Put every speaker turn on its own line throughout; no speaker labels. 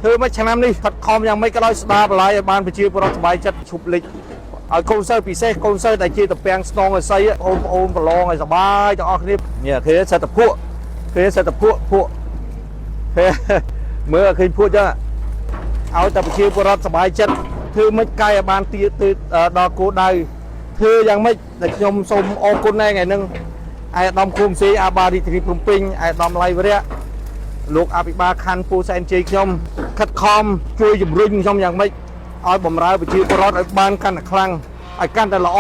ធ្វើមកឆ្នាំនេះខិតខំយ៉ាងម៉េចក៏ដោយស្ដារបន្លាយឲ្យបានប្រជាពលរដ្ឋសប្បាយចិត្តឈប់លិចឲ្យកូនសិស្សពិសេសកូនសិស្សដែលជាតំពាំងស្នងអស័យបងប្អូនប្រឡងឲ្យសប្បាយទាំងអស់គ្នានេះគេសិតតែភក់គេសិតតែភក់ភក់គេមើលឲ្យឃើញភក់ចឹងឲ្យតែប្រជាពលរដ្ឋសប្បាយចិត្តធ្វើម៉េចកាយឲ្យបានទាទៅដល់គោលដៅធ្វើយ៉ាងម៉េចដែលខ្ញុំសូមអរគុណដែរថ្ងៃហ្នឹងឯកឧត្តមខួងសេអាបារាជធានីភ្នំពេញឯកឧត្តមឡៃវរៈ លោកអភិបាលខណ្ឌពោធិ៍សែនជ័យខ្ញុំខិតខំជួយជំរុញខ្ញុំយ៉ាងម៉េចឲ្យបំរើប្រជាពលរដ្ឋឲ្យបានកាន់តែខ្លាំងឲ្យកាន់តែល្អ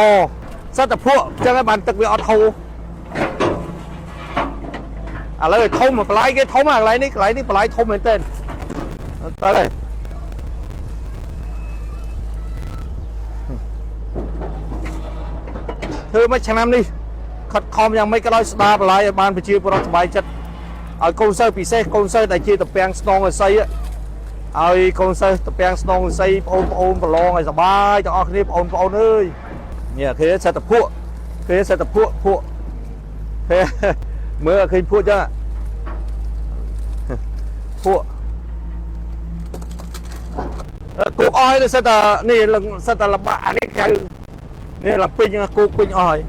សិតតែភក់អញ្ចឹងឲ្យបានទឹកវាអត់ហូរឥឡូវឲ្យធំបន្លាយគេធំហើយកន្លែងនេះកន្លែងនេះបន្លាយធំមែនទែនទៅហើយធ្វើមកឆ្នាំនេះខិតខំយ៉ាងម៉េចក៏ដោយស្ដារបន្លាយឲ្យបានប្រជាពលរដ្ឋសប្បាយចិត្ត ឲ្យកូនសិស្សពិសេសកូនសិស្សដែលជាតំពាំងស្នងអស័យឲ្យកូនសិស្សតំពាំងស្នងអស័យបងប្អូនប្រឡងឲ្យសប្បាយទាំងអស់គ្នាបងប្អូនអើយនេះគេសិតតែភក់គេសិតតែភក់ភក់គេមើលឲ្យឃើញភក់ចឹងភក់គោកអស់ហើយសិតតែនេះសិតតែលបាក់អានេះគេនេះលពេញគោកពេញអស់ហើយ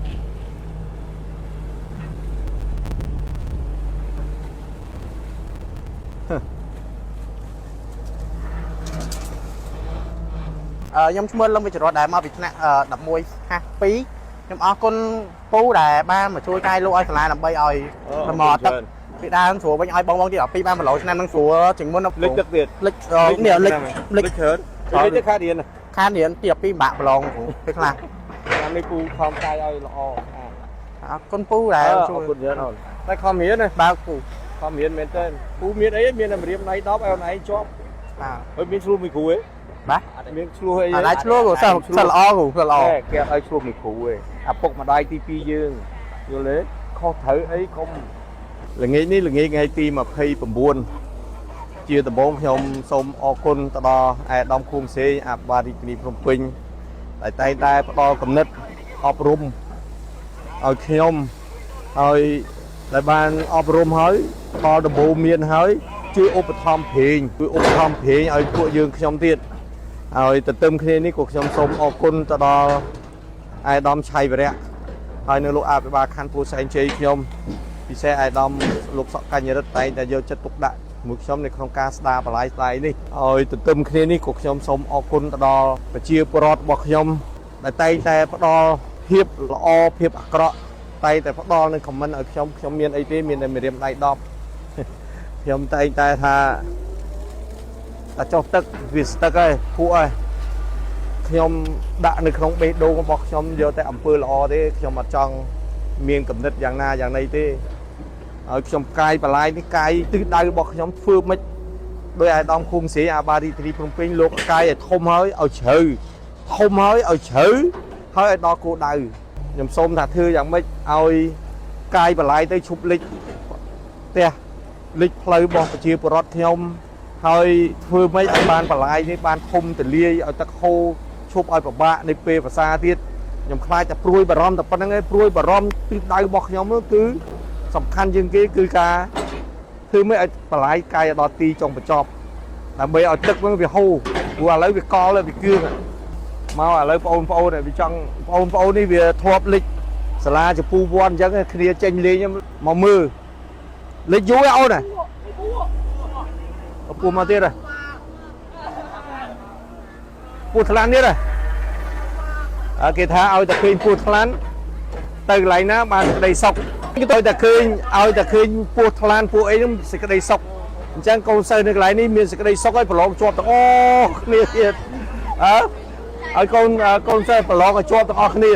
ខ្ញុំឈ្មោះលឹមវិជ្ជរតដែលមកពីថ្នាក់11 52ខ្ញុំអរគុណពូដែលបានមកជួយកាយលោកឲ្យសាលាដើម្បីឲ្យប្រមទឹកពីដើមស្រួលវិញឲ្យបងបងទី12បានប្រឡងឆ្នាំនឹងស្រួលជាងមុន
លិចទឹកទៀត
លិចនេះលិចលិច
ច្រើនលិចទឹកខាតរៀន
ខានរៀនទី12បាក់ប្រឡងពេលខ្លះ
ឆ្នាំនេះពូខំកាយឲ្យល្អស្អាត
អរគុណពូដែល
អ
ជួយ
រគុណច្រើនអូនតែខំរៀនណា
បើពូ
ខំរៀនមែនតើពូមានអីមានតែម្រាមដៃ10ឲ្យអូនឯងជាប់
បាទ
ហើយមានឆ្លោះមួយគ្រូឯង
បាទ
មានឆ្លោះអី
អាណាឆ្លោះក៏សិស្សសិស្សល្អគ្រូសិស្សល្អ
គេអត់ឲ្យឆ្លោះមួយគ្រូឯងអាពុកម្ដាយទី2យើងយល់ទេខុសត្រូវអីកុំល្ងាចនេះល្ងាចថ្ងៃទី29ជាដំបូងខ្ញុំសូមអរគុណទៅដល់ឯកឧត្តមខួងសេងអភិបាលរាជធានីភ្នំពេញដែលតែងតែផ្ដល់គំនិតអប់រំឲ្យខ្ញុំ ហើយដែលបានអប់រំហើយដល់ដំបូងមានហើយជួយឧបត្ថម្ភព្រេងជួយឧបត្ថម្ភព្រេងឲ្យពួកយើងខ្ញុំទៀតហើយទន្ទឹមគ្នានេះក៏ខ្ញុំសូមអរគុណទៅដល់ឯកឧត្តមឆៃវរៈហើយនៅលោកអភិបាលខណ្ឌពោធិ៍សែនជ័យខ្ញុំពិសេសឯកឧត្តមលោកសក់កញ្ញរិទ្ធតែងតែយកចិត្តទុកដាក់មួយខ្ញុំនៅក្នុងការស្ដារបលាយស្ដាយនេះហើយទន្ទឹមគ្នានេះក៏ខ្ញុំសូមអរគុណទៅដល់ប្រជាពលរដ្ឋរបស់ខ្ញុំដែលតែងតែផ្ដល់ភាពល្អភាពអាក្រក់ តែតែផ្ដល់នៅខមមិនឲ្យខ្ញុំខ្ញុំមានអីទេមានតែម្រាមដៃ10ខ្ញុំតែងតែថាតែចុះទឹកវាស្ទឹកហើយភក់ហើយខ្ញុំដាក់នៅក្នុងបេះដូងរបស់ខ្ញុំយកតែអំពើល្អទេខ្ញុំអត់ចង់មានកំណត់យ៉ាងណាយ៉ាងណីទេហើយខ្ញុំកាយបលាយនេះកាយទិសដៅរបស់ខ្ញុំធ្វើមិនដោយអាយដាមខួងស្រីអាបារីធានីភ្នំពេញលោកកាយឲ្យធំហើយឲ្យជ្រៅធំហើយឲ្យជ្រៅហើយឲ្យដល់គោលដៅ ខ្ញុំសូមថាធ្វើយ៉ាងម៉េចឲ្យកាយបលាយទៅឈប់លិចផ្ទះលិចផ្លូវរបស់ប្រជាពលរដ្ឋខ្ញុំហើយធ្វើម៉េចឲ្យបានបលាយនេះបានធំទលាយឲ្យទឹកហូរឈប់ឲ្យពិបាកในពេលភាសាទៀតខ្ញុំខ្លាចតែព្រួយបារម្ភតែប៉ុណ្្នឹងឯងព្រួយបារម្ភទិសដៅរបស់ខ្ញុំនោះគឺសំខាន់ជាងគេគឺការធ្វើម៉េចឲ្យបលាយកាយឲ្យដល់ទីចុងបញ្ចប់ដើម្បីឲ្យទឹកហ្នឹងវាហូរព្រោះឥឡូវវាកល់ហើយវាគឿង មកឥឡូវបងប្អូនវាចង់បងប្អូននេះវាធ្លាប់លិចសាលាចពូវ័នអញ្ចឹងគ្នាចេញលេងមកមើលលិចយូរហ៎អូនហ៎ពូមកទៀតហ៎ពូថ្លានទៀតហ៎អើគេថាឲ្យតែឃើញពូថ្លានទៅកន្លែងណាបានសេចក្តីសុខគេទៅតែឃើញឲ្យតែឃើញពូថ្លានពូអីហ្នឹងសេចក្តីសុខអញ្ចឹងកូនសិស្សនៅកន្លែងនេះមានសេចក្តីសុខហើយប្រឡងជាប់ទាំងអស់គ្នាទៀតអើ ឲ្យកូនកូនសិស្សប្រឡងឲ្យជាប់ទាំងអស់គ្នា